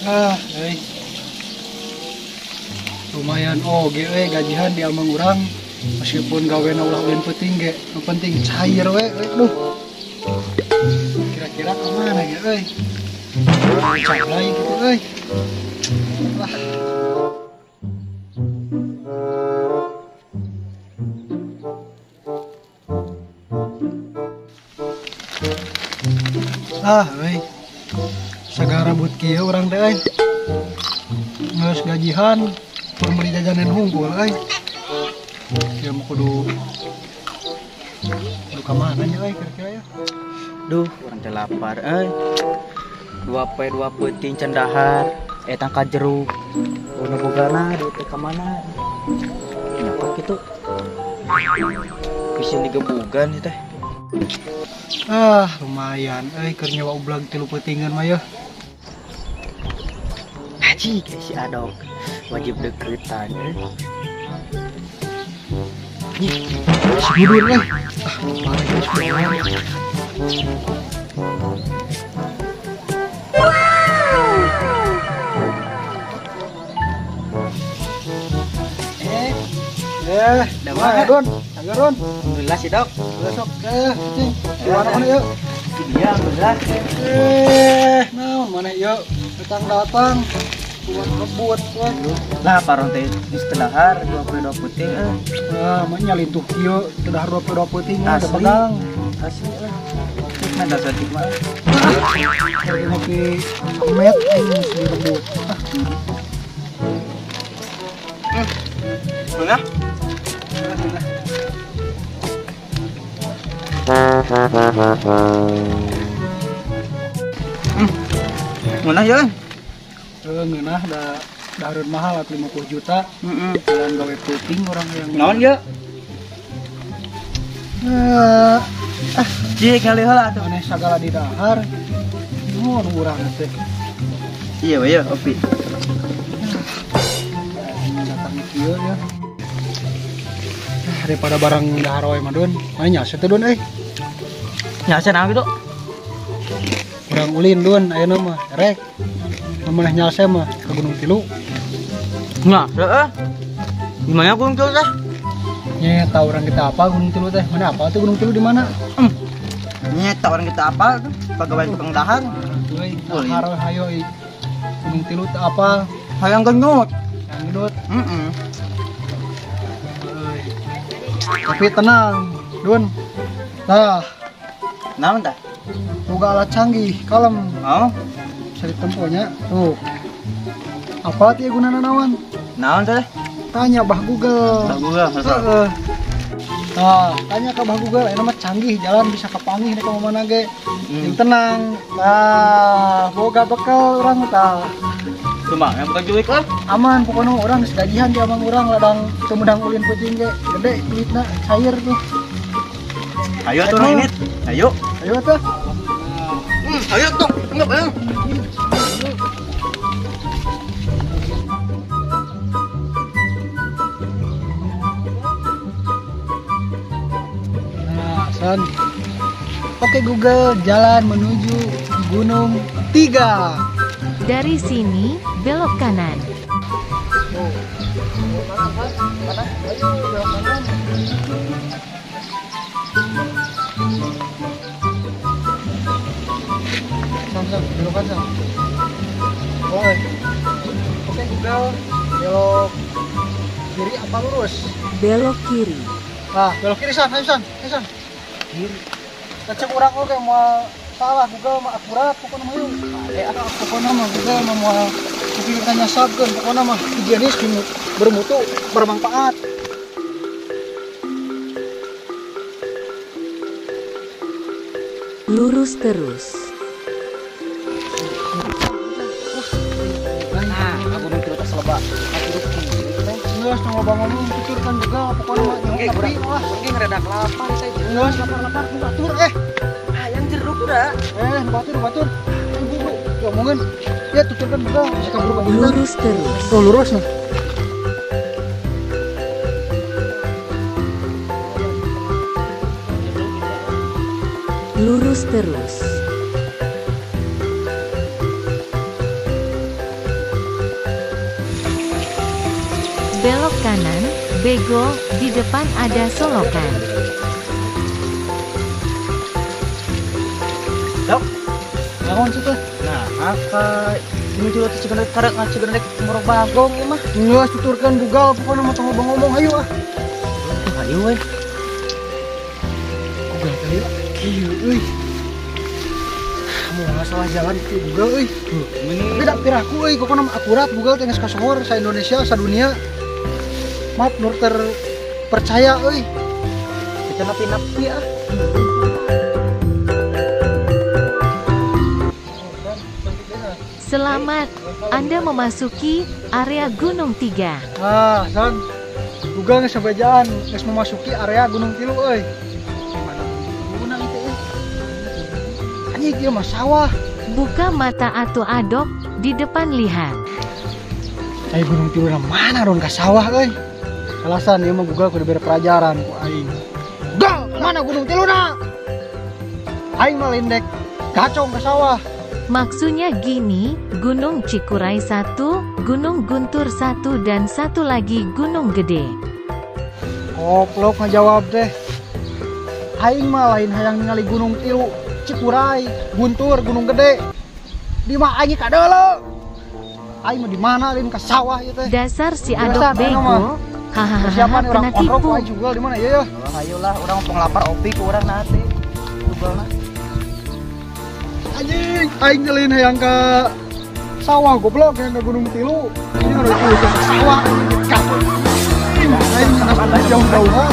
Ah, euy. Lumayan oge we gajihan di amang urang. Meskipun gawena ulah ulin peuting ge, nu penting cair we, duh. Kira-kira ka mana ge euy? Caglai gitu euy. Lah. Ah, euy. Sagara but kieu urang teh euy. Geus gajihan, kur meuli jajanan hungkul euy. Kieu mah kudu ka mana nya euy kira-kira ya? Duh, urang teh lapar euy. Dua poe dua peuting can dahar, eta ka jeruk. Udah bogana duit teh ka mana? Nyapa kitu? Bisa digebugan ieu teh. Ah, lumayan euy keur nyewa ublag tilu peutingan mah yeuh. Haji si Adok wajib deketan euy. Si Dudun euy. Ah, lumayan geus. Dah mana Don? Agar Don. Alhamdulillah sih Dok. Besok cing. Mana mana yuk? Iya, alhamdulillah. Naon mana yuk? Datang-datang buat ngebut we. Lah parong teh geus teu dahar 22 peuting euy. Ah, mah nyalintuh kieu teu dahar 22 peuting teu pegang. Asli euy. Cik mah dasar cik mah. Lagi ngopi met geus direbut. Beunah? Ngeunah ya? Ngeunah da dahareun mahal 50 juta. Heeh. Jalan gawe peuting orang yang naon ya? Cik kali heula atuh. Aneh sagala di dahar. Nuhun urang teh. Iya we ya, opi. Datang kieu ya. Daripada barang dahar wae mah Don. Mana nyase teh Don euy. Nyase naon kitu? Urang ulin Don ayeuna mah erek. Mun nyase mah ka Gunung Tilu. Nah, heeh. Gimana Gunung Tilu teh? Nya tahu urang kita apa Gunung Tilu teh? Mana apa tuh Gunung Tilu di mana? Nya tahu urang kita apa tuh? Pagawean tukang dahar. Euy, dahar hayo euy. Gunung Tilu teh apa? Hayang gendut. Hayang gendut. Heeh. Tapi tenang, Dun. Nah, naon tah? Boga alat canggih, kalem. Oh, bisa ditempuhnya. Tuh. Apa teh gunana naon? Naon teh? Tanya Bah Google. Bah Google, heeh. Nah, tanya ke Bah Google, ini mah canggih, jalan bisa kepanggih nih ke mana ge. Yang tenang. Nah, boga bekal urang tah. Kumaha bukan culik lah. Aman pokoknya orang geus gajihan di amang urang ladang teu meunang ulin peuting ge. Gede duitna cair tuh. Ayo tuh ini. Ayo. Ayo tuh. Ayo tuh. Enggak, ayo. Nah, San. Oke Google, jalan menuju Gunung Tiga. Dari sini, belok kanan. Ayo, belok kanan. Sam, belok kanan, Sam. Oh, oke Google, belok kiri apa lurus? Belok kiri. Nah, belok kiri, San. Ayo, San. Ayo, San. Kiri. Cek urang oge moal salah Google mah akurat pokokna mah yeuh. Pokokna mah Google mah moal kupikirkan nyasabkeun pokokna mah higienis bermutu bermanfaat. Lurus terus. Nah, aku Gunung Tilu teh seleba. Geus tong loba ngomong tuturkeun Google pokokna mah Oke, tapi wah oke ngeredak lapar teh. Geus lapar-lapar nu batur Hayang jeruk udah. Batur batur. Ibu diomongin. Ya tuturkeun Google bisa kabur kabur. Lurus terus. Tuh lurus nih. Lurus terus. Belok kanan, bego, di depan ada solokan. Dok, naon sih teh? Nah, apa ini juga tuh cigana karek ngacigana rek murok bagong ieu mah. Geus tuturkeun Google pokona mah tong ngomong hayu ah. Hayu we. Google teh kieu euy. Mau salah jalan ke Google euy. Beda piraku euy, pokona mah akurat Google teh geus kasohor sa Indonesia, sa dunia. Maaf nur terpercaya euy. Kita nepi-nepi ah. Selamat, Anda memasuki area Gunung Tiga. Ah, San. Google geus sabajaan geus memasuki area Gunung Tilu euy. Mana Gunung itu euy? Anjing ieu mah sawah. Buka mata atau adok, di depan lihat. Ai Gunung Tilu na mana don ka sawah euy? Alasan ieu mah Google kudu bere pelajaran ku aing. Google, mana Gunung Tilu na? Aing mah lindek gacong ka sawah. Maksudnya gini, Gunung Cikuray 1, Gunung Guntur 1 dan satu lagi Gunung Gede. Koplok ngajawab deh. Aing mah lain hayang ningali Gunung Tilu, Cikuray, Guntur, Gunung Gede. Di mah aing kadeuleu. Aing mah di mana lain ka sawah ieu teh. Dasar si adok bego. Hahaha, kena tipu. Aing juga di mana ieu ya? Ayolah, urang tong lapar opi ku urang nanti. Google-na. Anjing, aing nyelin hayang ke sawah goblok yang ke Gunung Tilu. Ini harus ke sawah. Aing jauh-jauhan.